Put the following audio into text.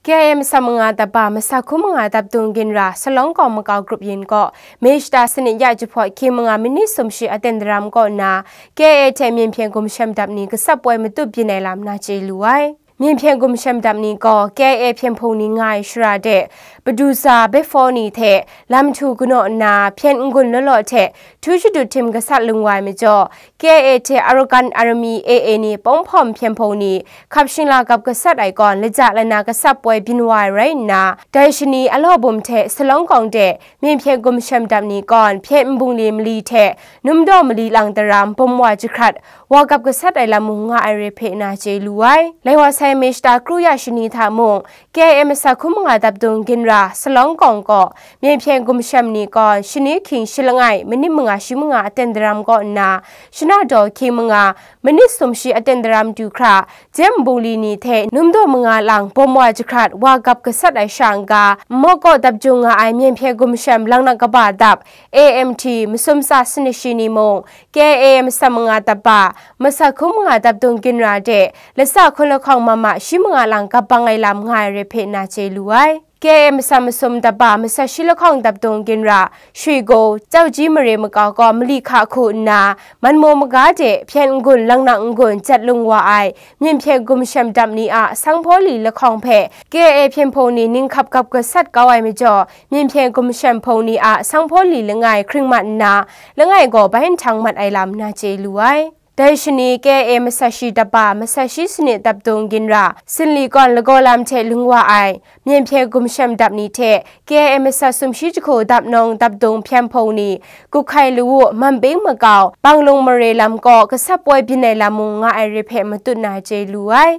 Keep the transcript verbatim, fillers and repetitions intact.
K I A masam manga dap ba masat hkum manga dap dung ginra Salawng Kawng makau grup yin kaw, May shata sanit ya jahpawt hkying manga minit sumshi aten daram kaw nna, K I A hte Myen Hpyen Gumshem dap ni gasat poi matut byin ai lam na chye lu ai. Myen Hpyen Gumshem dap ni gaw K I A hpyen hpung ni nga ai shara de, Baduza, Bethphaw ni hte lam htu kanaw nna, hpyen n-gun law law hte htu shadut htim gasat lung wa ai majaw, K I A hte Arakan Army A A ni Pawng Hpawm hpyen hpung ni hkap shingla gap gasat ai kawn, laja lana gasat poi byin wa ai rai nna, dai shani alaw bum hte Salawng Kawng de Myen Hpyen Gumshem dap ni kawn, hpyen nbungli mali hte numdaw mali lang daram bum wa jahkrat, wa gap gasat ai lam mung nga ai re hpe na chye lu ai. Lai wa sai May shata kru ya shani hta mung, K I A masat hkum manga dap dung ginra Salawng Kawng kaw, Myen Hpyen Gumshem ni kawn, shani hkying shi langai, minit manga shi manga aten daram kaw nna, shana daw hkying manga, minit sumshi aten daram du hkra, jem nbungli ni hte numdaw manga lang bum wa jahkrat, wa gap gasat ai sha n-ga, Nmawk kaw dap jung nga ai Myen Hpyen Gumshem Langnak Kaba dap, A M T, masum tsa sanit shi ni mung, K I A masam manga dap ba, masat hkum manga dap dung ginra de, latsa hkun lahkawng mama shi manga lang gap bang ai lam nga ai re hpe na chye lu ai. K I A masam masum dap ba masat shi lahkawng dap dung ginra, Shwi Go, Chau Ji mare makau kaw mali hka hku nna, Manmaw maga de hpyen n-gun, langnak n-gun, jat lung wa ai, Myen Hpyen Gumshem dap ni a sanghpaw li lahkawng hpe K I A hpyen hpung ni ning hkap gap gasat kau ai majaw, Myen Hpyen Gumshem hpung ni a sanghpaw li langai hkring mat nna, langai gaw bai nhtang mat ai lam na chye lu ai. Dai shani K I A masat shi dap ba, masat shi sanit dap dung ginra, Sinli kawn lagaw lam hte lung wa ai, Myen Hpyen Gumshem dap ni hte K I A masat sumshi jahku dap nawng dap dung hpyen hpung ni, Guhkai Lawu, Manping makau, Banglung mare lam kaw gasat poi byin ai lam mung nga ai re hpe matut na chye lu ai.